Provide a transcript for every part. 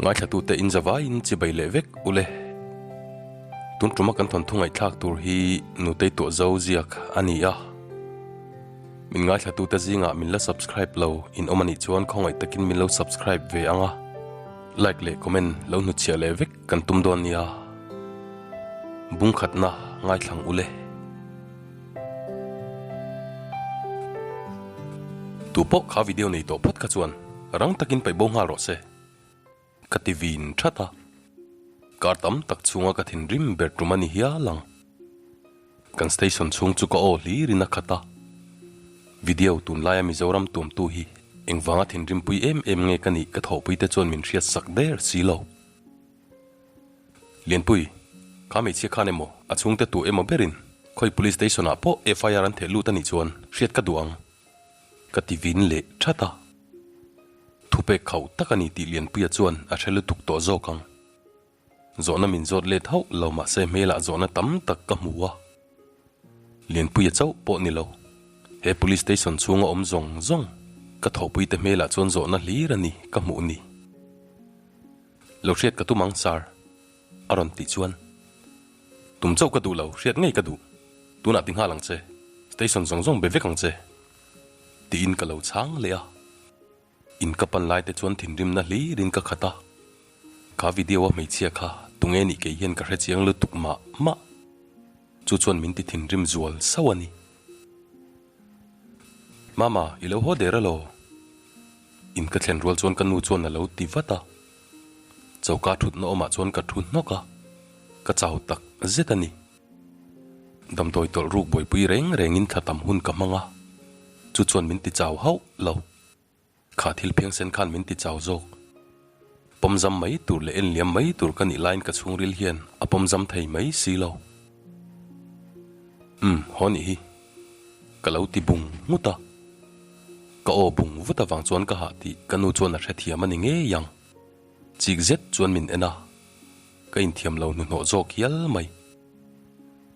Ngaithlatute in zavaiin chibai leh vek ule. Tun tuma kan thawnthu ngaihthlak tur hi Nutei tuah zo ziak a ni a. Min ngaithlatute zingah min la subscribe lo in awm anih chuan khawngaih takin min lo subscribe ve ang a. Like leh comment lo hnutchhiah leh vek kan tum dawn nia. Bungkhatna ngaithlang ule. Tu pawh kha video nei tawh phawt kha chuan rang takin paih bo nghal rawh se. Ka ti vin that a. Kar tam tak chhunga ka thinrim ber tum a ni hial ang. Kan station chhung chu ka aw hlirin a khat a. Video tunlaia Mizoram tuamtu hi engvanga thinrimpui em em nge ka nih ka thawhpuite chuan min hriat sak der si lo. Lianpui, kha hmeichhia khan emaw a chhungte tu emaw berin khawi police station ah pawh FIR an theh lut a nih chuan hriat ka duh ang. Ka ti vin leh that a. Thupek khauh tak a ni tih Lianpuia chuan a hre lutuk tawh zawk ang. Zawhna min zawt let hauh lo mahse hmelah zawhna tam tak ka hmu a. Lianpuia chauh pawh ni lo. He police station chhunga awm zawng zawng ka thawhpuite hmelah chuan zawhna hlir a ni ka hmuh ni. Lo hriat ka tum ang sir a rawn tih chuan tum chauh ka duh lo hriat ngei ka duh tunah ti nghal ang che station zawng zawng be vek ang che tiin ka lo chhang leh a. In ka pan lai te chuan thinrimna hlirin ka khat a, kha video a hmeichhia kha tunge nih kei hian ka hre chiang lutuk mah mah. Chu chuan min ti thinrim zual sauh a ni. Mama, i lo haw der alaw? In ka thlen rual chuan ka nu chuan a lo ti vat a. Choka thutna awmah chuan ka thu hnawk a, ka chau tak zet a ni. Damdawi tawlh ruk buaipui reng rengin thla tam hun ka hmang a, chu chuan min ti chau hauh lo. Kha thil phiangsen khan min ti chau zawk. Pawmzam mai tur leh enliam mai tur ka nih laiin ka chhungril hian a pawmzam thei mai si lo. Umm, haw nih hi. Ka lo ti bung nghut a. Ka aw bung vut avang chuan ka hah tih ka nu chuan a hrethiam a ni ngei ang. Chik zet chuan min en a, ka inthiam lo hnuhnawh zawk hial mai.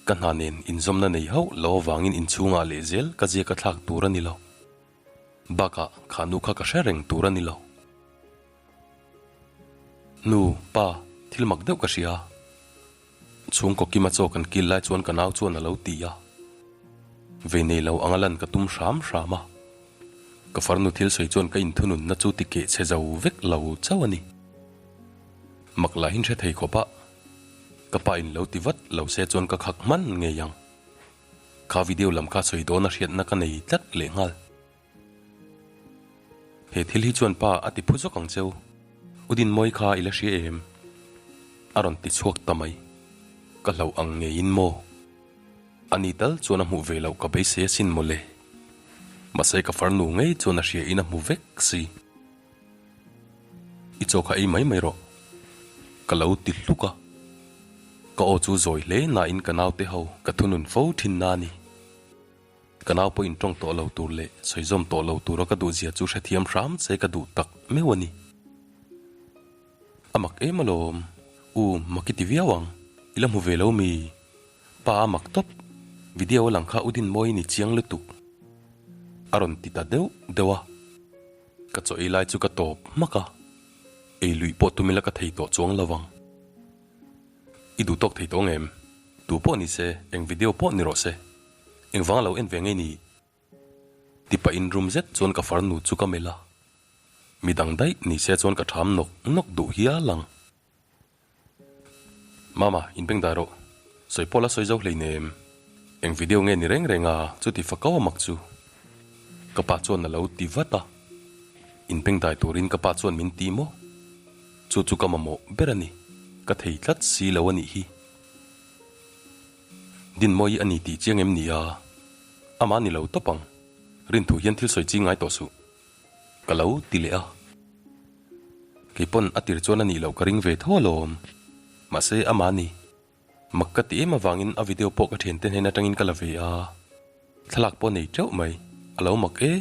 Ka hna nen inzawmna nei hauh lo avangin inchhungah lehzel ka ziak a thlak tur a ni lo. Bakah kha nu kha ka hre reng tur a ni lo. Nu, pa, thil mak deuh ka hria. Chhungkaw Kima chaw kan kil lai chuan ka nau chuan a lo ti a. Vei nei lo anga lan ka tum hram hram a. Ka farnu thil sawi chuan ka inthununna chu ti keh chhe zo vek lo chauh a ni. Mak lahin hre thei khawp a, ka pa in lo ti vat lo se chuan ka khak hman ngei ang. Kha video lam kha sawi dawn a hriatna ka nei tlat leh nghal. He thil hi chuan pa a ti phu zawk ang cheu. U Dinmawi kha i la hria em? A rawn ti chhuak ta mai. Ka hlauh ang ngeiin maw? A ni tal chuan a hmuh ve loh ka beisei asin mawle. Mahse ka farnu ngei chuan a hria in a hmu vek si. I chaw kha ei mai mai rawh. Ka lo ti hluk a. Ka aw chu zawi hle nain ka naute ho ka thunun fo thin na a ni. Ka nau pawhin tawng tawh lo tur leh sawizawm tawh lo tura ka duhzia chu hrethiam hram che ka duh tak meuh a ni. A mak em alawm, u mak i ti viau ang, i la hmu ve lo mi? Pa a mak tawp, video a lang kha u Dinmawi ni chiang lutuk. A rawn ti ta deuh deuh a. Ka chaw ei lai chu ka tawp hmak a, ei luih pawh tum ila ka thei tawh chuang lo vang. I duh tawk thei tawh ngem? Tu pawh ni se, eng video pawh ni rawh se. Engvang a lo en ve ngei ni? Ti pah in rum zet chuan ka farnu chu ka melh a. Midang daih ni se chuan ka ṭham nawk nawk duh hial ang. Mama, in beng dai rawh. Sawi pawh la sawi zo hleinem. Eng video nge ni reng reng a, chuti fa kau a mak chu. Ka pa chuan a lo ti vat a. In beng dai turin ka pa chuan min ti maw? Chu chu ka mamawh ber a ni. Ka thei tlat si lo a nih hi. Dinmawi a ni tih chiang em ni a? Amah ni lo tawp ang. Rinthu hian thil sawi chi ngai tawh suh. Ka lo ti leh a. Kei pawn a tir chuan a nih loh ka ring ve tho alawm. Mahse amah ni. Mak ka ti em avangin a video pawh ka thiante hnen atangin ka la ve a. Thlalak pawh nei teuh mai. A lo mak e.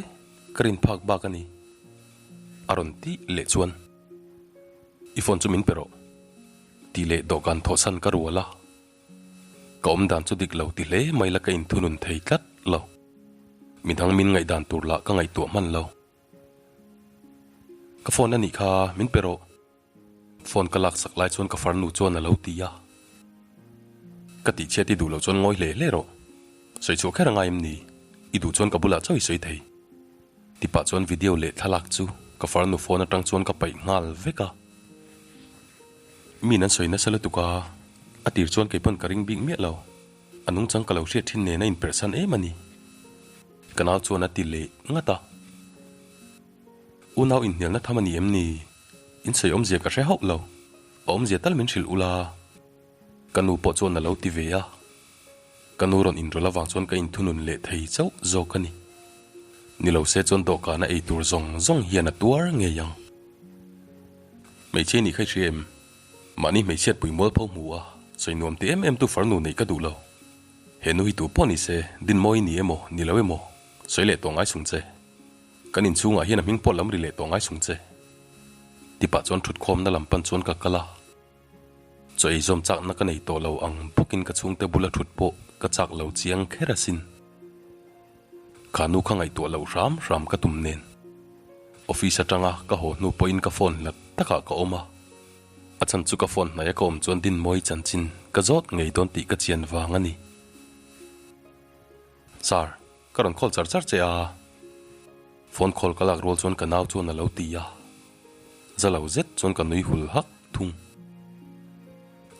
Ka rin phak bak a ni. A rawn tih leh chuan. I phone chu min pe rawh. Tih leh dawhkan thawhsan ka rual a. Ka awm dan chu dik lo ti hle mai la ka inthunun thei tlat lo. Midang min ngaihdan tur lah ka ngaihtuah hman lo. Ka phone a nih kha min pe rawh. Phone ka laksak lai chuan ka farnu chuan a lo ti a. Ka tihchhiat i duh loh chuan ngawi hle hle rawh. Sawi chhuah kher a ngai em ni? I duh chuan ka bulah chauh i sawi thei. Ti pah chuan video leh thlalak chu ka farnu phone atang chuan ka paih nghal vek a. Miin an sawi nasa lutuk a, a tir chuan kei pawn ka ring bik miah lo. A nungchang ka lo hriat thin nen a inperhsan em a ni. Ka nau chuan a ti leh ngat a. Unau inhnialna tham a ni em ni? In sawi awmzia ka hre hauh lo. A awmzia tal min hrilh ula. Ka nu pawh chuan a lo ti ve a. Ka nu rawn inrawlh avang chuan ka inthunun leh thei chauh zawk a ni. Ni lo se chuan dawhkana ei tur zawng zawng hian a tuar ngei ang. Hmeichhia nih kha i hria em? Mahni hmeichhiat pui mualpho hmu a, sawi nuam ti em em tu farnu neih ka duh lo. He nu hi tu pawh ni se, Dinmawi ni emaw, ni lo emaw, sawi leh tawh ngai sung che. Kan inchhungah hian a hming pawh lam ri leh tawh ngai sung che. Tipah chuan thutkhawmna lam pan chuan ka kal a. Chaw ei zawm chakna ka nei tawh lo ang bawkin ka chhungte bula thut pawh ka chak lo chiang kher asin. Kha nu kha ngaihtuah loh hram hram ka tum nen. Office atanga ka haw hnu pawhin ka phone hlat takah ka awm a. A chhan chu ka phone hnaia ka awm chuan Dinmawi chanchin ka zawt ngei dawn tih ka chian vang a ni. Sir, ka rawn call char char che a. Phone call ka lak rual chuan ka nau chuan a lo ti a. Za lo zet chuan ka nui hul hak thung.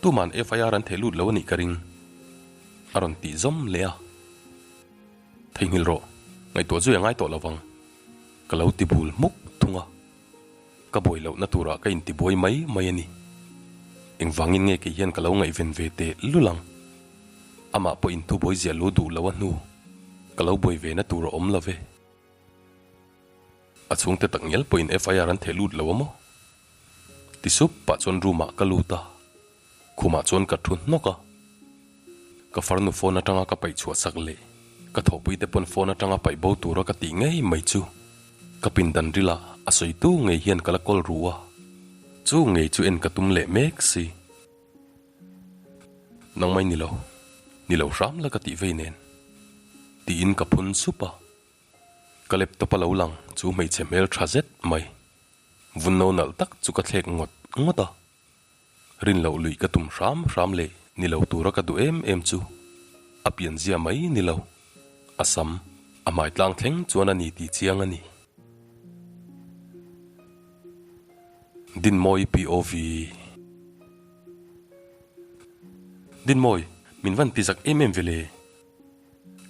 Tuman FIR an theh lut lo a nih ka ring. A rawn tih zawm leh a. Theihnghilh rawh, ngaihtuah zui a ngai tawh lo vang. Ka lo ti bul hmuk thung a. Ka buai lohna turah ka intibuai mai mai a ni. Engvangin nge kei hian ka lo ngaihven ve teh lul ang? Amah pawh inthubuai ziah lu duh lo a hnu, ka lo buai ve na tur a awm lo ve. A chhungte tak ngial pawhin FIR an theh lut lo a maw? Ti sup pah chuan room ah ka lut a, khumah chuan ka thu hnawk a. Ka farnu phone atanga ka paih chhuah sak leh ka thawhpui te pawn phone atanga paih bo tura ka tih ngei mai chu ka pindan rila a sawitu ngei hian ka la kawl ru a, chu ngei chu en ka tum leh mek si. Nang mai ni lo, ni lo hram la ka tih vei nen tiin ka phun sup a. Ka laptop a lo lang chu hmeichhe hmel tha zet mai, vun no nalh tak chu ka thlek ngawt ngawt a. Rin loh luih ka tum hram hram leh ni lo tura ka duh em em chu a pianzia mai ni lo, a sam a hmai tlang thleng chuan a ni tih chiang a ni. Dinmawi POV. Dinmawi, min van ti zak em em ve le?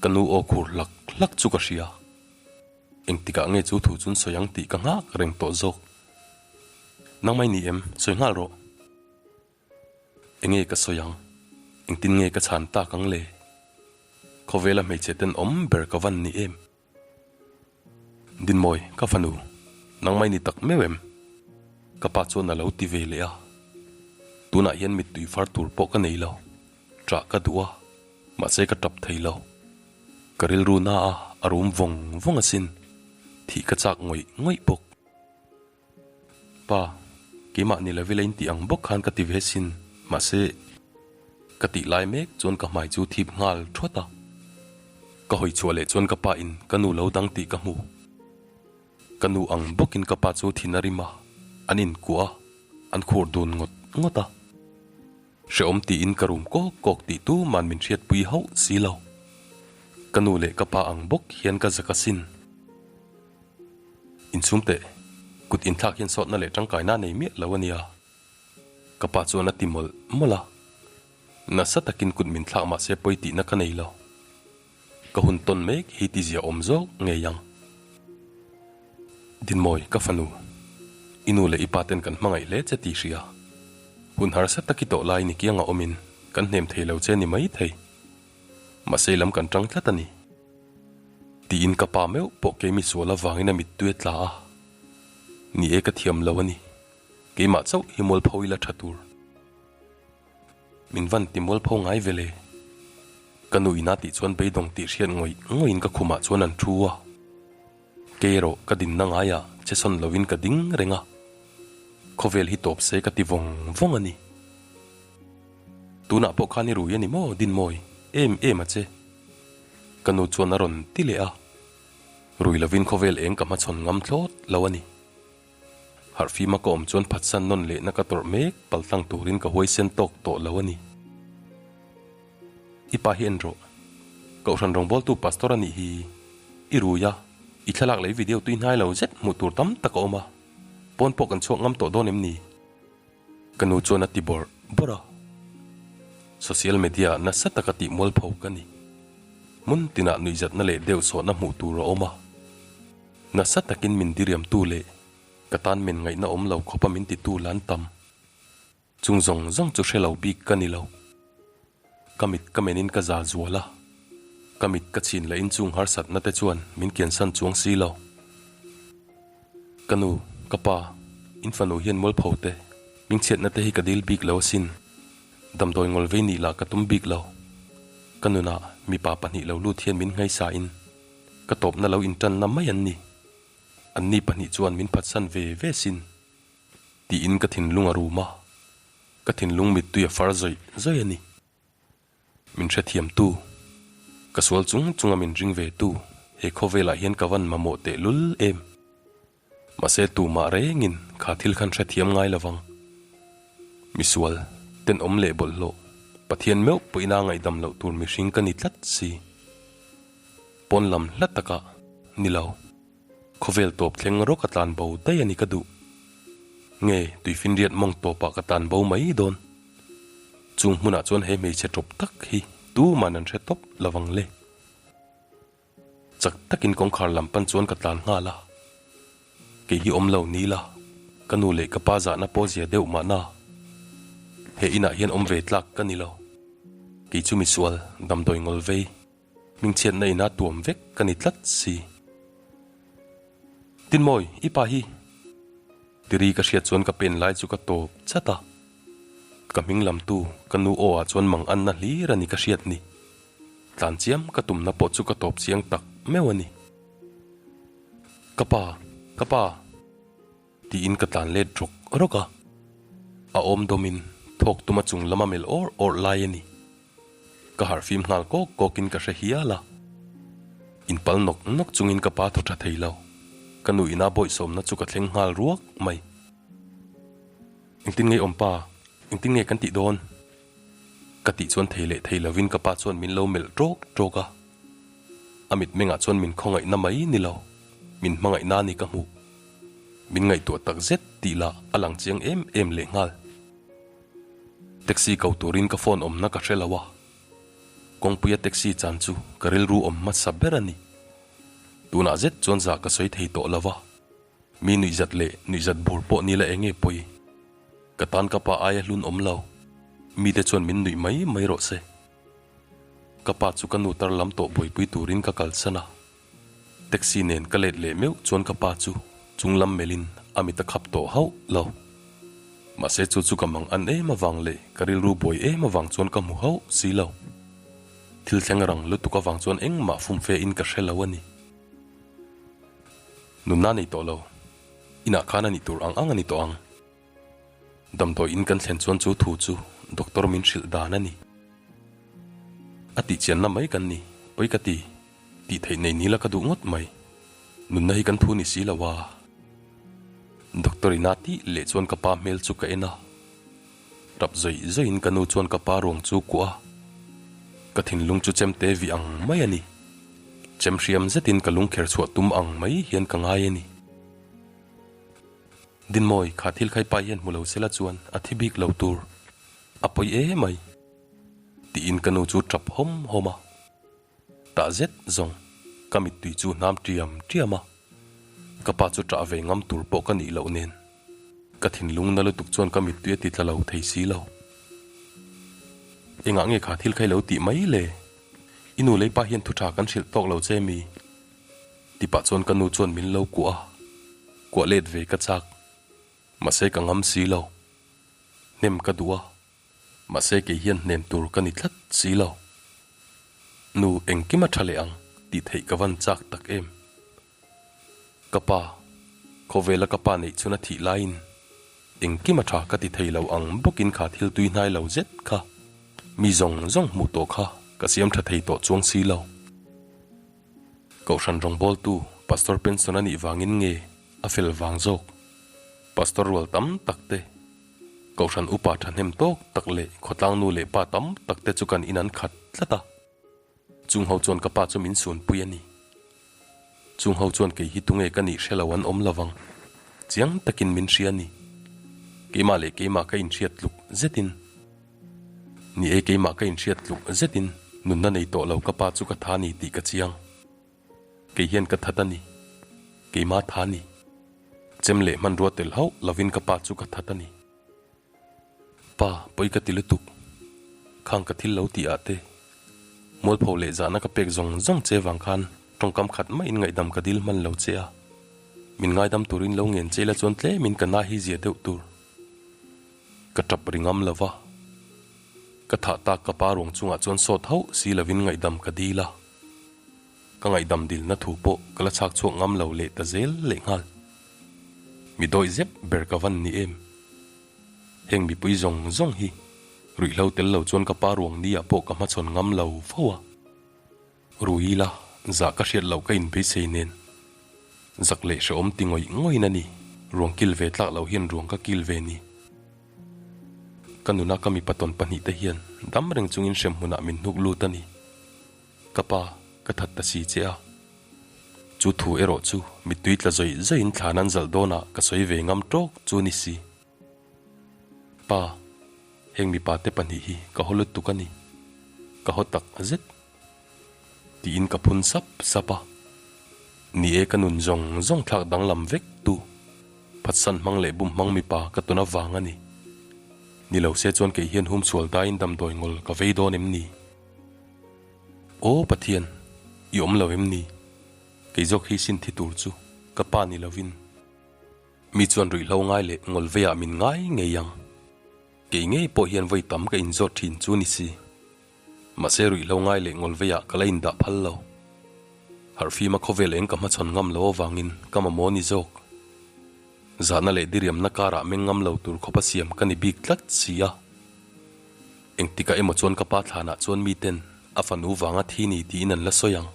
Ka nu aw khur hlak hlak chu ka hria. Engtikah nge chu thu chun sawi ang tih ka nghak reng tawh zawk. Nangmai ni em, sawi nghal rawh. Enge ka sawi ang? Engtin nge ka chhan tak ang le? Khawvela hmeichhe tenawm ber ka van ni em? Dinmawi, ka fanu, nangmai ni tak meuh em? Ka pa chuan a lo ti ve leh a. Tunah hian mittui far tur pawh ka nei lo. Ṭah ka duh a, mahse ka ṭap thei lo. Ka rilru na a, a rum vawng vawng asin. Thih ka chak ngawih ngawih bawk. Pa, keimah ni lovila in tih ang bawk khan ka ti ve sin, mahse ka tih lai mek chuan ka hmai chu thip nghal thawt a. Ka hawi chhuah leh chuan ka pa in ka nu lo dang tih ka hmu. Ka nu ang bawkin ka pa chu thin a rim a, an inkuah a, an khur dun ngawt ngawt a. Hrehawm tiin ka rum kawk kawk tih tu man min hriatpui hauh si lo. Ka nu leh ka pa ang bawk hian ka zak asin. Inchhum teh, kut inthlak hian sawtna leh tangkaina a nei miah lo a nia. Ka pa chuan a ti mawlh mawlh a. Nasa takin kut min thlak mahse pawi tihna ka nei lo. Ka hun tawn mek hi tizia awm zawk ngei ang. Dinmawi, ka fanu, i nu leh i pa ten kan hmangaih hle che tih hria. Hun harsa tak i tawh lai ni kianga awmin kan hnem thei lo che ni mai thei. Mahse i lam kan tang tlat a ni. Tiin ka pa meuh pawh keimi sual avangin a mittui a tla a. Ni e ka thiam lo a ni. Keimah chauh hi mualpho ila tha tur. Min van ti mualpho ngai ve le. Ka nu ina tih chuan beidawng tih hriat ngawih ngawihin ka khumah chuan an thu a. Kei erawh ka dinna ngaiah che sawn lovin ka ding reng a. Khawvel hi tawp se ka ti vawng vawng a ni. Tunah pawh khan i rui a ni maw Dinmawi? Em em a che. Ka nu chuan a rawn ti leh a. Rui lovin khawvel eng ka hmachhawn ngam thlawt lo a ni. Harhfima ka awm chuan phatsan nawn lehna ka tawrh mek paltlang turin ka huaisen tawk tawh lo a ni. I pa hi en rawh. Kohhran rawngbawltu pastor a nih hi. I rui a, i thlalak leh i video tui hnai lo zet hmuh tur tam tak a awm a. Pawn pawh kan chhuak ngam tawh dawn em ni? Ka nu chuan a ti bawrh bawrh a. Social media ah nasa taka tih mualpho ka ni. Hmun tinah nuihzatna leh deuhsawhna hmuh tur a awm a. Nasa takin min diriamtu leh ka tan men ngaihna awm lo khawpa min titu la an tam. Chung zawng zawng chu hre lo bik ka ni lo. Ka mit ka menin ka za zual a, ka mit ka chhin lahin chung harsatna te chuan min kiansan chuang si lo. Ka nu, ka pa, in fanu hian mualpho te, hmingchhiatna te hi ka dil bik lo asin. Damdawi ngawl vei nih lah ka tum bik lo. Ka nunah mipa pahnih lo lut hian min ngaisain ka tawpna lo intanna mai an ni. Anni pahnih chuan min phatsan ve ve sin. Tiin ka thinlung a rum a, ka thinlung mittui a far zawih zawih a ni. Min hrethiam tu, ka sual chung chunga min ring ve tu he khawvelah hian ka van mamawh teh lul em. Mahse tumah rengin kha thil khan hrethiam ngai lovang. Misual, tenawm leh bawlhhlawh, Pathian meuh pawhin a ngaihdam loh tur mihring ka ni tlat si. Pawn lam hla takah ni lo. Khawvel tawp thleng rawk a tlan bo daih a ni ka duh. Nge tuifinriat mawng tawpah ka tlan bo mai dawn. Chung hmunah chuan he hmeichhe tawp tak hi tuman an hre tawp lovang le. Chak takin kawngkhar lam pan chuan ka tlan nghal a. Kei hi awm lo ni la, ka nu leh ka pa zahna pawh zia deuh mahna. He inah hian awm ve tlak ka ni lo. Kei chu misual, damdawi ngawl vei. Hmingchhiatna ina tuam vek ka ni tlat si. Tinmawi, i pa hi? Tiri ka hriat chuan ka pen lai chu ka tawp chat a. Ka hming lamtu ka nu aw ah chuan mang anna hlir a ni ka hriat ni. Tlan chiam ka tumna pawh chu ka tawp chiang tak meuh a ni. Ka pa, ka pa! Tiin ka tlan let rawk rawk a. A awm dawmin thawk tuma chung lama melh awrh awrh lai a ni. Ka harhfim nghal kawk kawkin ka hre hial a. Inpal nawk nawk chungin ka pa thaw tha thei lo. Ka nu ina bawihsawmna chu ka thleng nghal ruak mai. Engtin nge awm pa? Engtin nge kan tih dawn? Ka tih chuan thei leh thei lovin ka pa chuan min lo melh tawk tawk a. A mitmengah chuan min khawngaihna mai ni lo, min hmangaihna a ni ka hmuh. Min ngaihtuah tak zet tih lah a lang chiang em em lehnghal. Taxi ko turin ka phone awmna ka hre lo a, kawngpuia taxi chan chu ka rilru awm hmasa ber a ni. Tunah zet chuan zah ka sawi thei tawh lo va, mi nuihzat leh nuihzat bur pawh ni la eng nge pawi? Ka tan ka pa aia hlun awm lo, mite chuan min nuih mai mai rawh se. Ka pa chu ka nu tar lam tawh buaipui turin ka kalsan a. Taxi nen ka let leh meuh chuan ka pa chu chung lam melhin a mit a khap tawh hauh lo. Mahse chu chu ka mang an em avang leh ka rilru buai em avang chuan ka hmu hauh si lo. Thil thleng rang lutuk avang chuan engmah fumfe in ka hre lo a ni. Nunna nei tawh lo. Inah khan a nih tur ang ang a ni tawh ang. Damdawi in kan thlen chuan chu thu chu doctor min hrilh dan a ni. A tih chianna mai kan ni, pawi ka ti, tih theih nei nila ka duh ngawt mai. Nunna hi kan thu ni si lo a. Doctor ina tih leh chuan ka pa hmel chu ka en a. Tap zawih zawihin ka nu chuan ka pa ruang chu kuah a. Ka thinlung chu chemte vih ang mai a ni. Chem hriam zetin ka lungkher chhuah tum ang mai hian ka ngai a ni. Dinmawi, kha thil khai pa hian hmu lo sela chuan a thi bik lo tur a pawi e mai, tiin ka nu chu tap hawm hawm a. Tah zet zawng ka mittui chu hnam tiam tiam a, ka pa chu tah ve ngam tur pawh ka nih loh nen ka thinlung na lutuk chuan ka mittui a ti tla lo thei si lo. Engah nge kha thil khai lo tih mai le? I nu lei pa hian thu tha kan hrilh tawk lo che mi? Ti pah chuan ka nu chuan min lo kuah a, kuah let ve ka chak. Mahse ka ngam si lo. Hnem ka duh a, mahse kei hian hnem tur ka ni tlat si lo. Nu engkim a tha leh ang tih theih ka van chak tak em. Ka pa, khawvela ka pa neih chhun a thih laiin engkim a tha ka ti thei lo ang bawkin kha thil tui hnai lo zet kha. Mi zawng zawng hmuh tawh kha ka siam tha thei tawh chuang si lo. Kohhran rawngbawltu Pastor pension a nih vangin nge a fel vang zawk? Pastor rual tam tak te, Kohhran upa thahnem tawk tak leh khawtlang nu leh pa tam tak te chu kan in an khat tlat a. Chung ho chuan ka pa chu min sunpui a ni. Chung ho chuan kei hi tunge ka nih hre lo an awm lovang. Chiang takin min hria a ni. Keimah leh keimah ka inhriat tluk zetin. Ni e, keimah ka inhriat tluk zetin nunna nei tawh lo ka pa chu ka tha ni tih ka chiang. Kei hian ka that a ni. Keimah tha ni. Chem leh hmanrua tel hauh lovin ka pa chu ka that a ni. Pa, pawi ka ti lutuk. Khang ka thil lo tih ah te. Mualpho leh zahna ka pek zawng zawng che vang khan tawngkam khat maiin ngaihdam ka dil hman lo che a. Min ngaidam turin lo ngen che ila chuan tlemin ka na hi zia deuh tur. Ka tap ri ngam lo va. Ka thah tak ka pa ruang chungah chuan sawt hauh si lovin ngaihdam ka dil a. Ka ngaihdam dilna thu pawh ka la chhak chhuak ngam lo leh ta zel leh nghal. Mi dawih zep ber ka van ni em? Heng mipui zawng zawng hi ruihhlo tel lo chuan ka pa ruang ni ah pawh ka hmachhawn ngam lo fo a. Rui ila zah ka hriat loh ka inbeisei nen zak leh hrehawm ti ngawih ngawih in a ni, ruang kil ve tlak loh hian ruang ka kil ve ni. Ka nuna ka mipa tawn pahnihte hian dam reng chungin hremhmunah min hnuk lut a ni. Ka pa, ka that ta si che a. Chu thu erawh chu mittui tla zawih zawihin thlan an zalh dawnah ka sawi ve ngam tawk chu ni si. Pa, heng mipa te pahnih hi ka haw lutuk a ni. Ka haw tak zet. Tiin ka phun sap sap a. Ni e ka nun zawng zawng thlak danglam vek tu. Phatsan hmang leh bum hmang mipa ka tun avang a ni. Ni lo se chuan kei hian humsual daiin damdawi ngawl ka vei dawn em ni? Aw Pathian, i awm lo em ni? Kei zawk hi sin thi tur chu ka pa ni lovin mi chuan ruihhlo ngai leh ngawl veiah min ngai ngei ang. Kei ngei pawh hian vawi tam ka inzawt thin chu ni si. Mahse ruihhlo ngai leh ngawl veiah ka la indah phal lo. Harhfima khawvel eng ka hmachhawn ngam lo avangin ka mamawh ni zawk. Zahna leh diriamna karah meng ngam lo tur khawpa siam ka ni bik tlat si a. Engtikah emaw chuan ka pa thlanah chuan miten a fanu vanga thi ni tiin an la sawi ang.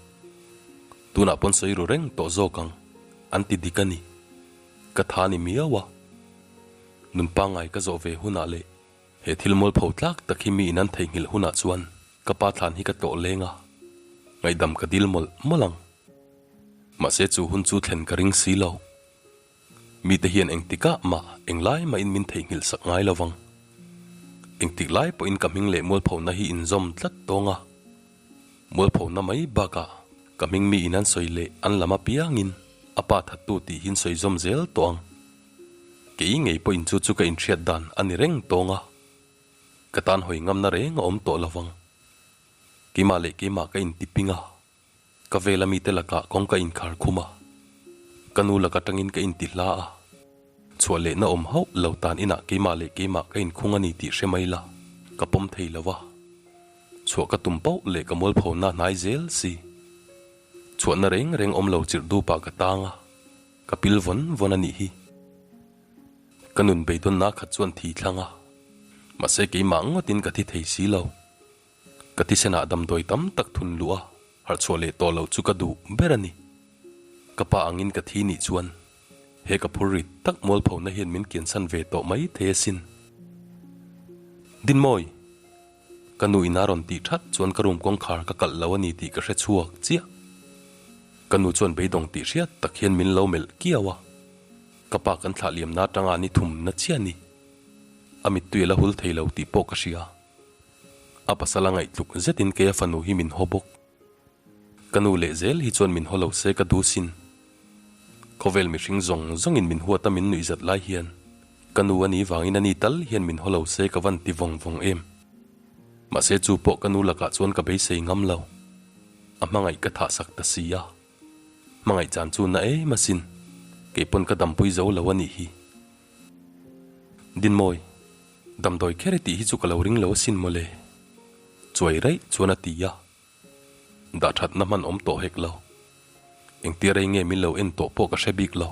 Tunah pawn sawi ru reng tawh zawk ang, an ti dik a ni. Ka tha ni miau a. Nun pangngai ka zawh ve hunah leh he thil mualpho tlak tak hi mi in an theihnghilh hunah chuan ka pa thlan hi ka tlawh leng a, ngaihdam ka dil mawlh mawlh ang. Mahse chu hun chu thlen ka ring si lo. Mite hian engtikah mah englai mahin min theihnghilh sak ngai lo vang. Engtik lai pawhin ka hming leh mualphona hi inzawm tlat tawng a. Mualphona mai bakah ka hming mi in an sawi leh an lam apiangin a pa thattu tih hi an sawi zawm zel tawh ang. Kei ngei pawhin chu chu ka inhriat dan a ni reng tawng a. Ka tan hawi ngamna reng a awm tawh lo vang. Keimah leh keimah ka intiping a. Ka vela mite lakah kawng ka inkhar khum a, ka nu lak atangin ka inti hla a, chhuah lehna awm hauh lo tan inah keimah leh keimah ka inkhung a ni tih hre mai la, ka pawm thei lo a. Chhuah ka tum pauh leh ka mualphona hnai zel si. Chhuahna reng reng awm lo chirh dupah ka tang a, ka pil vawn vawn a nih hi. Ka nun beidawnna khat chuan thi thlang a, mahse keimah ngawtin ka thi thei si lo. Ka thisenah damdawi tam tak thun luh a, harh chhuah leh tawh loh chu ka duh ber a ni. Ka pa angin ka thi nih chuan he ka phur rit tak mualphona hian min kiansan ve tawh mai thei asin. Dinmawi! Ka nu ina rawn tih that chuan ka room kawngkhar ka kalh lo a ni tih ka hre chhuak chiah. Ka nu chuan beidawng tih hriat tak hian min lo melh kiau a, ka pa kan thlah liamna atanga ni thumna chiah a ni. A mittui a la hul thei lo tih pawh ka hria. A pasal a ngaihtluk zetin kei a fanu hi min haw bawk. Ka nu leh zel hi chuan min haw lo se ka duh sin. Khawvel mihring zawng zawngin min huat a min nuih zat lai hian ka nu a nih vangin a ni tal hian min haw lo se ka van ti vawng vawng em. Mahse chu pawh ka nu lakah chuan ka beisei ngam lo. A hmangaih ka thah sak ta si a. Hmangaih chan chu na em asin. Kei pawn ka dampui zo lo a nih hi. Dinmawi, damdawi kher i tih hi chu ka lo ring lo asin mawle. Chuai raih chuan a ti a. Dah thatna hman awm tawh hek lo. Engtia rei nge min lo en tawh pawh ka hre bik lo.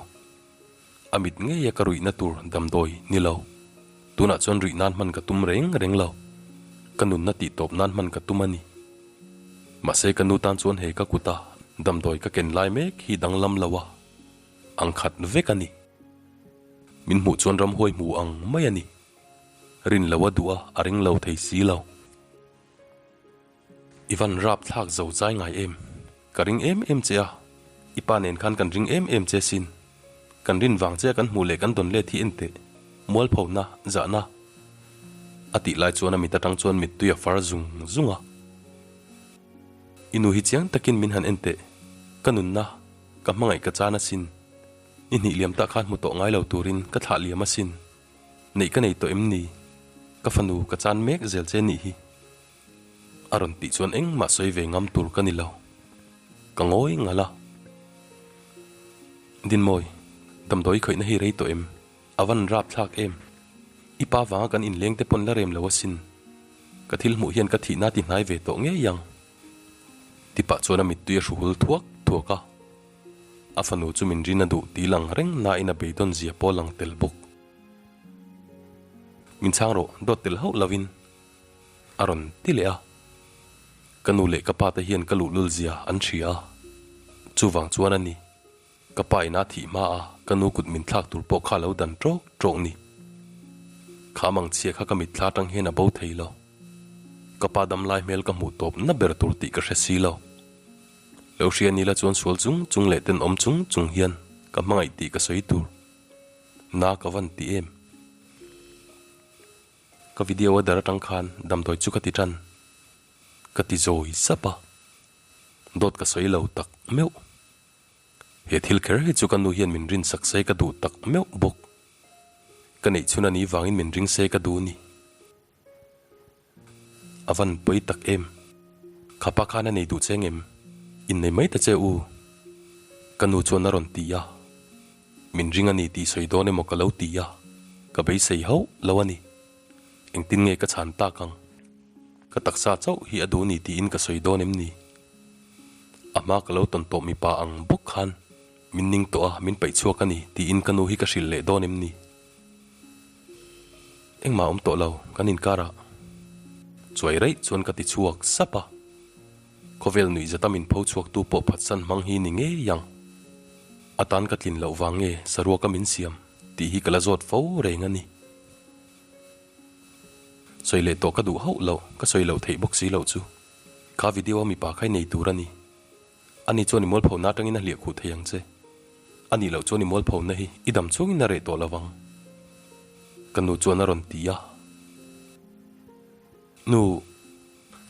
A mit ngeia ka ruihna tur damdawi ni lo. Tunah chuan ruih nan hman ka tum reng reng lo. Ka nunna tihtawp nan hman ka tum a ni. Mahse ka nu tan chuan he ka kuta damdawi ka ken lai mek hi danglam lo a, ang khat vek a ni. Min hmuh chuan ramhuai hmu ang mai a ni. Rin lo a duh a, a ring lo thei si lo. I van rap thlak zo zai ngai em? Ka ring em em che a, i pa nen khan kan ring em em che sin. Kan rin vang che a kan hmuh leh kan dawn let hi en teh, mualphona, zahna. A tih lai chuan a mit atang chuan mittui a far zung zung a. I nu hi chiang takin min han en teh, ka nunna, ka hmangaih ka chan asin. Ni hnih liam tah khan hmu tawh ngai lo turin ka thlah liam asin. Neih ka nei tawh em ni? Ka fanu ka chan mek zel che nih hi. A rawn tih chuan engmah sawi ve ngam tur ka ni lo. Ka ngawi ngal a. Dinmawi, damdawi khawihna hi rei tawh em? A van rap thlak em? I pa vanga kan inleng te pawn la rem lo asin. Ka thil hmuh hian ka thihna ti hnai ve tawh ngei ang. Tipah chuan a mittui a hru hul thuak thuak a. A fanu chu min rin a duh ti lang reng nain a beidawn zia pawh lang tel bawk. Min chhang rawh, dawt tel hauh lovin. A rawn ti leh a. Ka nu leh ka pa te hian ka luhlul zia an hria a, chuvang chuan a ni. Ka pa ina thih hma a ka nu kut min thlak tur pawh kha lo dan ṭawk ṭawk ni. Kha mang chhia kha ka mitthla atang hian a bo thei lo. Ka pa dam lai hmel ka hmuh tawp na ber tur tih ka hre si lo. Lo hria ni la chuan sual chung chung leh tenawm chung chung hian ka hmangaih tih ka sawi tur. Na ka van ti em. Ka video a dar atang khan damdawi chu ka ti tan. Ka ti zawi sap a, dawt ka sawi lo tak meuh. He thil kher hi chu ka nu hian min rin sak se ka duh tak meuh bawk. Ka neih chhun a nih vangin min ring se ka duh ni. A van pawi tak em. Khapa khan a nei duh che ngem? Innei mai ta che u. Ka nu chuan a rawn ti a. Min ring a ni tih sawi dawn emaw ka lo ti a, ka beisei hauh lo a ni. Engtin nge ka chhan tak ang? Ka taksa chauh hi a duh ni tiin ka sawi dawn em ni? A hma ka lo tawn tawh mipa ang bawk khan min ning tawh a, min paih chhuak a ni tiin ka nu hi ka hrilh leh dawn em ni? Engmah awm tawh lo kan inkarah chuai raih chuan ka ti chhuak sap a. Khawvel nuih zata min pho chhuaktu pawh phatsan hmang hi ni ngei ang. A tan ka tlin loh vang nge saruaka min siam tih hi ka la zawt fo reng a ni. Sawi leh tawh ka duh hauh loh, ka sawi loh theih bawk si loh chu. Kha video a mipa kha i nei tur a ni. Ani chuan i mualphona atangin a hliah khuh thei ang che. A nih loh chuan i mualphona hi i dam chhungin a reh tawh lo vang. Ka nu chuan a rawn ti a. Nu.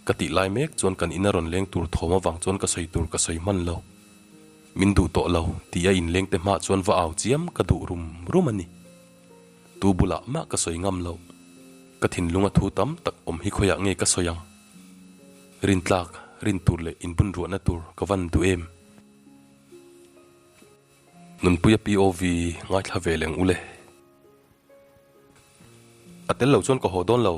Ka tih lai mek chuan kan in a rawn leng tur thawm avang chuan ka sawi tur ka sawi hman lo. Min duh tawh lo tih a inleng te hmah chuan va au chiam ka duh rum rum a ni. Tu bulah mah ka sawi ngam lo. Ka thinlung a thu tam tak awm hi khawiah nge ka sawi ang? Rintlak, rin tur leh inbunruahna tur ka van duh em? Nunpuia POV ngaithla ve leng ule. A tel lo chuan ka haw dawn lo.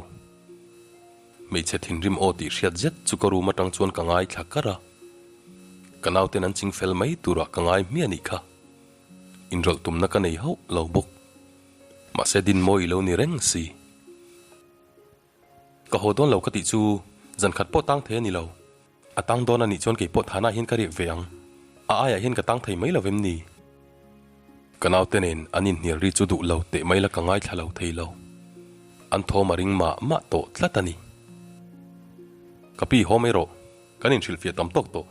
Hmeichhe thinrim aw tih hriat zet chu ka room atang chuan ka ngaithla kar a. Ka nauten an ching fel mai turah ka ngai hmiah nih kha. Inrawlh tumna ka nei hauh lo bawk. Mahse Dinmawi lo ni reng si. Ka haw dawn lo ka tih chu zan khat pawh tang thei a ni lo. A tang dawn a nih chuan kei pawh thanah hian ka riak ve ang. A aiah hian ka tang thei mai lo vem ni? Ka naute nen an inhnial ri chu duh lo teh mai la ka ngaithla lo thei lo. An thawm a ring mah mah tawh tlat a ni. Ka pi haw mai rawh, kan inhrilhfiah tam tawk tawh.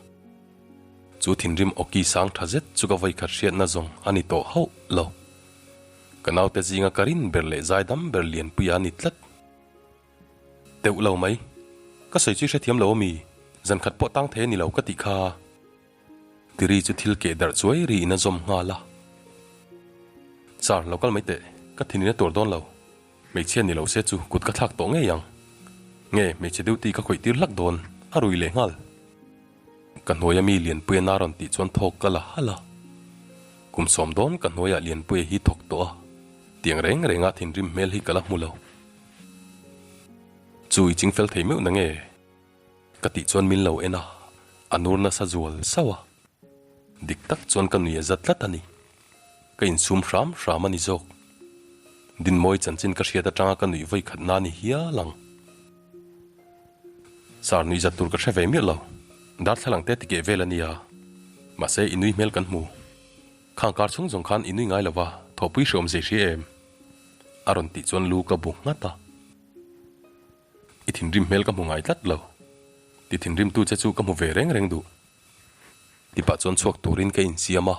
Chu thinrim awki sang tha zet chu ka vawikhat hriatna zawng a ni tawh hauh lo. Ka naute zinga ka rin ber leh zaidam ber lianpuia a ni tlat. Teuh lo mai. Ka sawi chu i hrethiam lo ami? Zan khat pawh tang thei a ni lo ka tih kha. Tiri chu thil keh darh chuai ri in a zawm nghal a. Sir, lo kal mai teh. Ka thin in a tuar dawn lo. Hmeichhia ni lo se chu kut ka thlak tawh ngei ang. Nge, hmeichhe duty ka khawih tir hlak dawn, a rui leh nghal. Ka hnuaia mi Lianpuia na rawn tih chuan thawk ka la halh a. Kum sawm dawn ka hnuaiah Lianpuia hi thawk tawh a, tiang reng renga thinrim hmel hi ka la hmu lo. Chu i ching fel thei meuh na nge? Ka tih chuan min lo en a, a nur nasa zual sauh a. Dik tak chuan ka nui a za tlat a ni. Ka insum hram hram a ni zawk. Dinmawi chanchin ka hriat atanga ka nuih vawi khat na ni hial ang. Sir, nuihzat tur ka hre ve miah lo. Darthlalang te tikeh vel a nia. Mahse, i nui hmel kan hmu. Khang kar chhung zawng khan i nui ngai lo va, thawhpui hreawm zei hria em? A rawn tih chuan lu ka bu nghat a. I thinrim hmel ka hmu ngai tlat lo. Ti thinrimtu che chu ka hmu ve reng reng duh. Tipah chuan chhuak turin ka insiam a.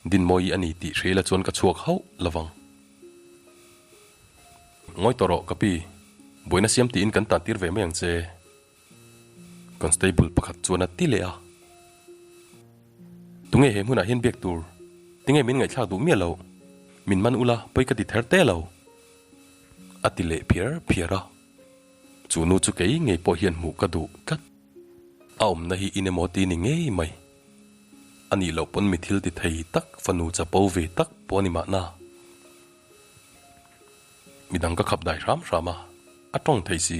Dinmawi a ni tih hreila chuan ka chhuak hauh lovang. Ngawi tawh rawh ka pi, buaina siam tiin kan tan tir ve mai ang che. Constable pakhat chuan a ti leh a. Tunge he hmunah hian biak tur? Tinge min ngaihthlak duh miah loh? Min man ula pawi ka ti ther te lo. A ti leh phiar phiar a. Chu nu chu kei ngei pawh hian hmuh ka duh tlat. A awmna hi in emaw ti ni ngei mai. A nih loh pawn mi thil ti thei tak fanu chapo ve tak pawh a ni mahna. Midang ka khap dai hram hram a, a tawng thei si,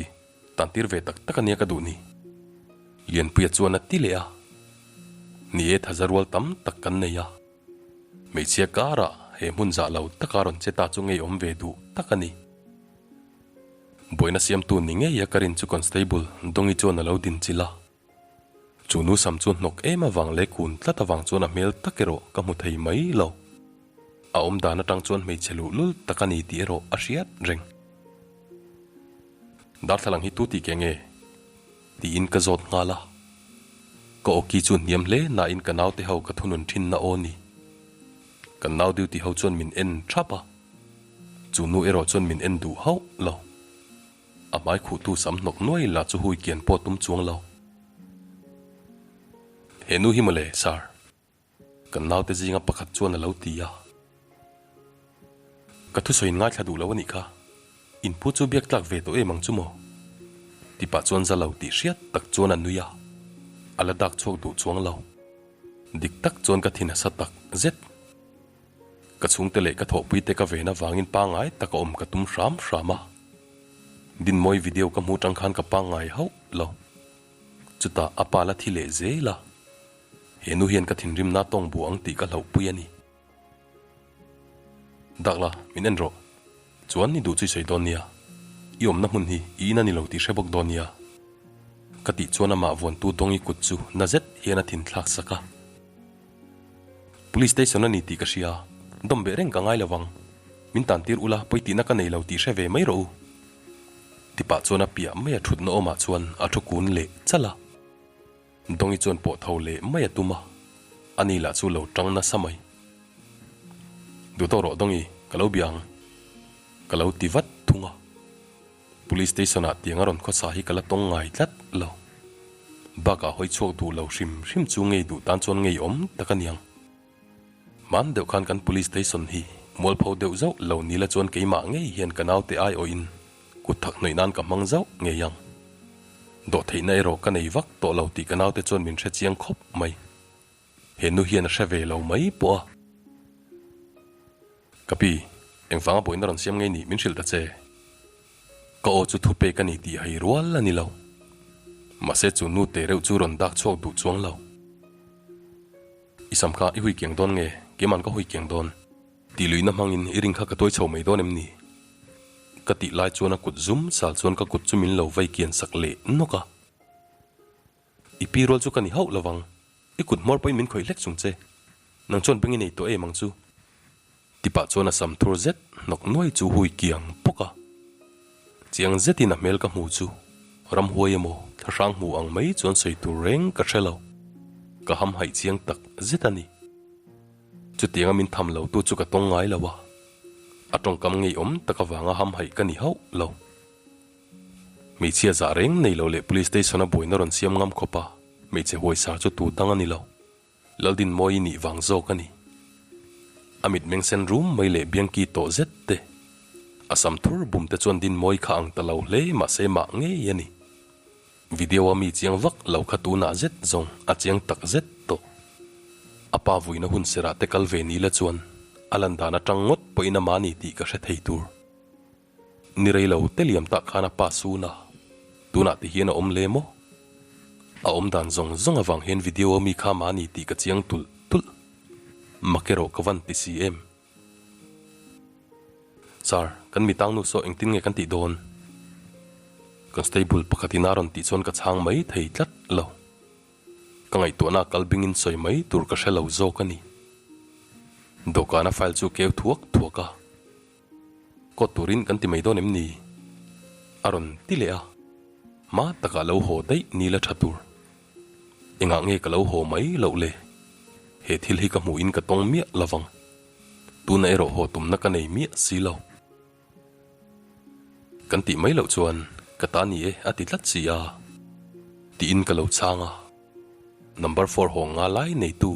tan tir ve tak tak a nia ka duh ni. Lianpuia chuan a ti leh a. Ni e thaza rual tam tak kan nei a. Hmeichhia karah he hmun zah lo taka rawn che ta chu ngeiawm ve duh tak a ni. Buaina siamtu ni ngei a ka rin chu Constable Dongi chuan a lo din chilh a. Chu nu sam chu hnawk em avang leh kun tlat avang chuan a hmel tak erawh ka hmu thei mai lo. A awm dan atang chuan hmeichhe luhlul tak a ni tih erawh a hriat reng. Darthlalang hi tu tih ke nge? Tiin ka zawt nghal a. Ka awki chu hniam hle nain ka naute ho ka thunun thin na aw ni. Kan nau duty ho chuan min en thap a. Chu nu erawh chuan min en duh hauh lo. A hmai khuhtu sam hnawk nuai la chu hui kian pawh tum chuang lo. He nu hi mawle, Sir. Kan naute zinga pakhat chuan a lo ti a. Ka thusawiin ngaithla duh lo a nih kha. In pu chu biak tlak ve tawh em ang chu maw? Ti pah chuan za lo tih hriat tak chuan a nui a. A la dak chhuak duh chuang lo. Dik tak chuan ka thin a sa tak zet. Ka chhungte leh ka thawhpuite ka ven avangin pangngai taka awm ka tum hram hram a. Dinmawi video ka hmuh tang khan ka pangngai hauh lo. Chutah a pa la thi leh zel a. He nu hian ka thinrimna tawng bu ang tih ka hlauhpui a ni. Dak la, min en rawh. Chuan i duh chu i sawi dawn nia. I awmna hmun hi i in a ni lo tih hre bawk dawn nia. Ka tih chuan amah vuantu Dongi kut chu na zet hian a thinthlak sak a. Police station a ni tih ka hria, dawm beh reng ka ngai lo vang. Min tan tir ula pawi tihna ka nei lo tih hre ve mai rawh u. Ti pah chuan a piah mai a thutna awmah chuan a thu kun leh chalh a. Dongi chuan pawh tho leh mai a tum a, ani lah chu lo tang nasa mai. Duh tawk rawh Dongi, ka lo bia ang. Ka lo ti vat thung a. Police station ah tiang a rawn khawsa hi ka la tawng ngai tlat lo. Bakah hawi chhuak duh lo hrim hrim chu ngei duh tan chuan ngei awm tak a niang. Hman deuh khan kan police station hi mualpho deuh zauh lo ni la chuan keimah ngei hian ka naute aiawhin kut thak hnawih nan ka hmang zauh ngei ang. Dawhtheihna erawh ka nei vak tawh lo tih ka naute chuan min hre chiang khawp mai. He nu hian a hre ve lo mai pawh a. Ka pi, engvanga buaina rawn siam ngei nih min hrilh ta che. Ka aw chu thupek a ni tih hai rual a ni lo. Mahse chu nu te reuh chu rawn dak chhuak duh chuang lo. I sam kha i hui kiang dawn nge? Keiman ka hui kiang dawn. Tih luihna hmangin i ring kha ka tuai chho mai dawn em ni? Ka tih lai chuan a kut zum sal chuan ka kut chu min lo vai kian sak leh nawk a. I pi rual chu ka ni hauh lovang. I kut hmawr pawhin min khawih hlek chung che. Nang chuan beng i nei tawh em ang chu? Ti pah chuan a sam thur zet hnawk nuai chu hui kiang pawk a. Chiang zetin a hmel ka hmu chu ramhuai emaw thlahrang hmu ang mai chuan sawi tur reng ka hre lo. Ka hamhaih chiang tak zet a ni. Chutianga min tham lo tu chu ka tawng ngai lo a. A tawngkam ngeiawm tak avanga hamhaih ka ni hauh lo. Hmeichhia zah reng nei lo leh Police Station a buaina rawn siam ngam khawp a, hmeichhe huaisar chu tu dang a ni lo. Laldinmawi nih vang zawk a ni. A mitmeng sen rum mai leh biangki tawh zet te, a sam thur bum te chuan Dinmawi kha ang ta lo hle mahse mah ngei a ni. Video a mi chiang vak lo kha tunah zet zawng a chiang tak zet tawh. A pa vuina hun serah te kal ve ni la chuan a lan dan atang ngawt pawhin a mahni tih ka hre thei tur. Ni rei lo te liam tak khan a pa sun a, tunah ti hian a awm le maw? A awm dan zawng zawng avang hian video a mi kha mahni tih ka chiang tulh tulh. Mak erawh ka van ti si em? Sir, kan mi tangnu saw engtin nge kan tih dawn? Constable pakhatin a rawn tih chuan ka chhang mai thei tlat lo. Ka ngaihtuahna a kal bingin sawi mai tur ka hre lo zawk a ni. Dawhkana file chu keu thuak thuak a. Kawt turin kan ti mai dawn em ni? A rawn ti leh a. Hma takah lo haw daih ni la tha tur. Engah nge ka lo haw mai loh le? He thil hi ka hmuhin ka tawng miah lovang. Tuna erawh haw tumna ka nei miah si lo. Kan tih mai loh chuan ka ta ni e a ti tlat si a, tiin ka lo chhang a. Number four haw nga lai neitu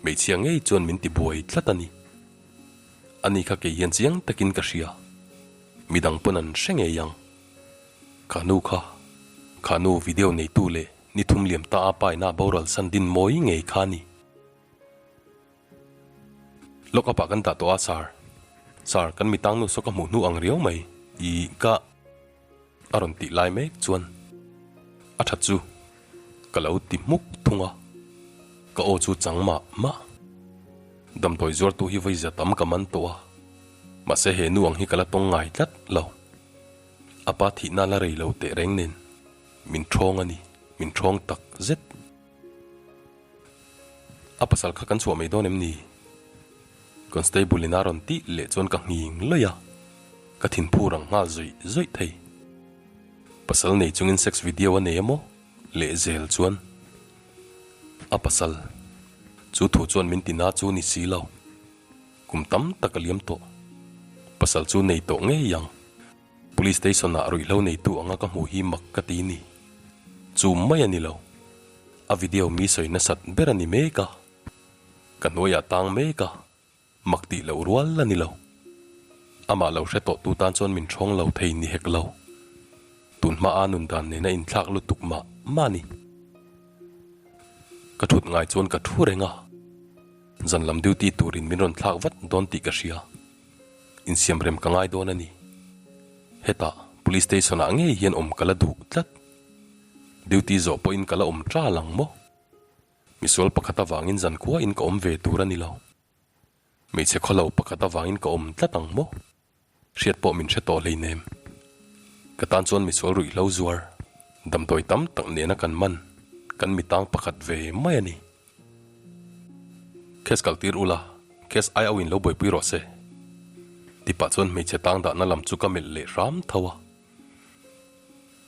hmeichhia ngei chuan min ti buai tlat a ni. Ani kha kei hian chiang takin ka hria, midang pawn an hre ngei ang. Kha nu kha, kha nu video neitu leh ni thum liam ta a pa ina boral san din mawi ngei kha a ni. Lock up ah kan dah tawh a sir. Sir, kan mi tang nu saw ka hmuh hnu ang riau mai. I ka a rawn tih lai mek chuan a that chu ka lo ti hmuk thung a, ka aw chu chang mah mah. Damdawi zuartu hi vawi za tam ka man tawh a, mahse he nu ang hi ka la tawng ngai tlat lo. A pa thihna la rei lo teh reng nen min thawng a ni, min thawng tak zet. A pasal kha kan chhuah mai dawn em ni? Constable in a rawn tih leh chuan ka nghing lawih a, ka thinphu rang nghal zawih zawih thei. Pasal nei chungin sex video a nei emaw leh zel chuan a pasal chu thu chuan min ti na chu ni si lo. Kum tam tak a liam tawh. Pasal chu nei tawh ngei ang. Police station ah ruihhlo neitu anga ka hmuh hi mak ka ti ni. Chu mai a ni lo. A video mi sawi nasat ber a ni mek a. Ka hnuaiah tang mek a, mak tih loh rual a ni lo. Amah lo hre tawh tu tan chuan min thawng lo thei ni hek lo. Tun hma a nun dan nena inthlak lutuk mah mah a ni. Ka thut ngai chuan ka thu reng a. Zan lam duty turin min rawn thlak vat dawn tih ka hria. Insiam rem ka ngai dawn a ni. Hetah Police Station ah ngei hian awm ka la duh tlat. Duty zawh pawhin ka la awm tal ang maw? Misual pakhat avangin zankhua in ka awm ve tur a ni lo. Hmeichhe khawlo pakhat avangin ka awm tlat ang maw? Hriat pawh min hre tawh hleinem. Ka tan chuan misual ruihhlo zuar, damdawi tam tak nena kan man, kan mitang pakhat ve mai a ni. Case kal tir ula, case ai auin lo buaipui rawh se. Tipah chuan hmeichhe tang dahna lam chu ka melh leh hram tho a.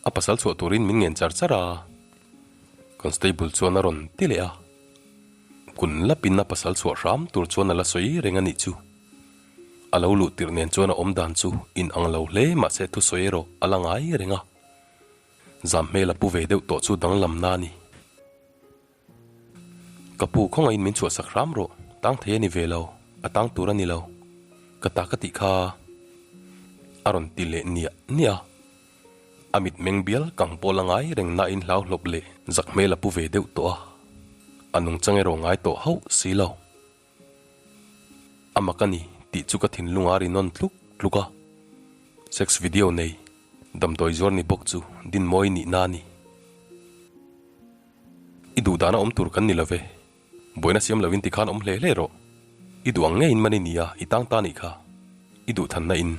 A pasal chhuah turin min ngen char char a, Constable chuan a rawn ti leh a. Kun lapin a pasal chhuah hram tur chuan a la sawi reng a nih chu. A lo luh tirh nen chuan a awm dan chu in ang lo hle mahse thusawi erawh a la ngai reng a. Zam hmel a pu ve deuh tawh chu danglamna a ni. Ka pu khawngaihin min chhuahsak hram rawh, tang thei a ni ve lo, a tang tur a ni lo, ka ta ka tih kha a rawn ti leh niah niah a. A mit meng bial kang pawh la ngai reng nain hlau hlawp leh zak hmel a pu ve deuh tawh a, a nungchang erawh ngai tawh hauh si lo. A mak a ni tih chu ka thinlung a ri nawn tluk tluk a, sex video nei damdawi zuar ni bawk chu Dinmawi nihna a ni. I duh dana awm tur kan ni lo ve. Buaina siam loin tikhan awm hle hle rawh. I duh ang ngeiin man i nia, i tang ta nih kha. I duh thanna in.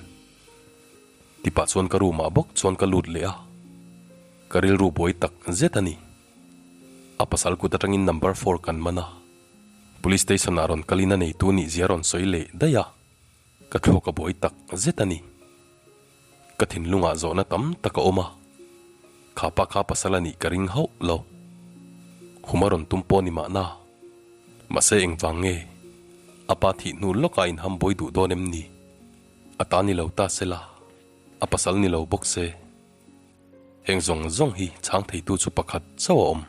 Tipah chuan ka room ah bawk chuan ka lut leh a. Ka rilru buai tak zet a ni. A pasal kut atangin number four kan man a. Police station ah rawn kalin a neitu nih zia rawn sawi leh daih a. Ka thluak a buai tak zet a ni. Ka thinlungah zawhna tam tak a awm a, kha pa kha pasal a nih ka ring hauh lo. Khum a rawn tum pawh ni mahna. Mahse engvang nge? A pa thih hnu lawkah inham buai duh dawn em ni? A ta ni lo ta se la, a pasal ni lo bawk se. Heng zawng zawng hi chhang theitu chu pakhat chauh a awm,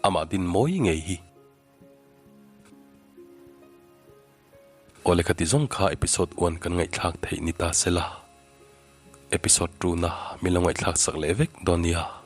amah din mawi ngei hi. Aw lehkha ti zawng kha episode one kan ngaihthlak theih ni ta se la, episode two na min lo ngaihthlak sak leh vek dawn nia.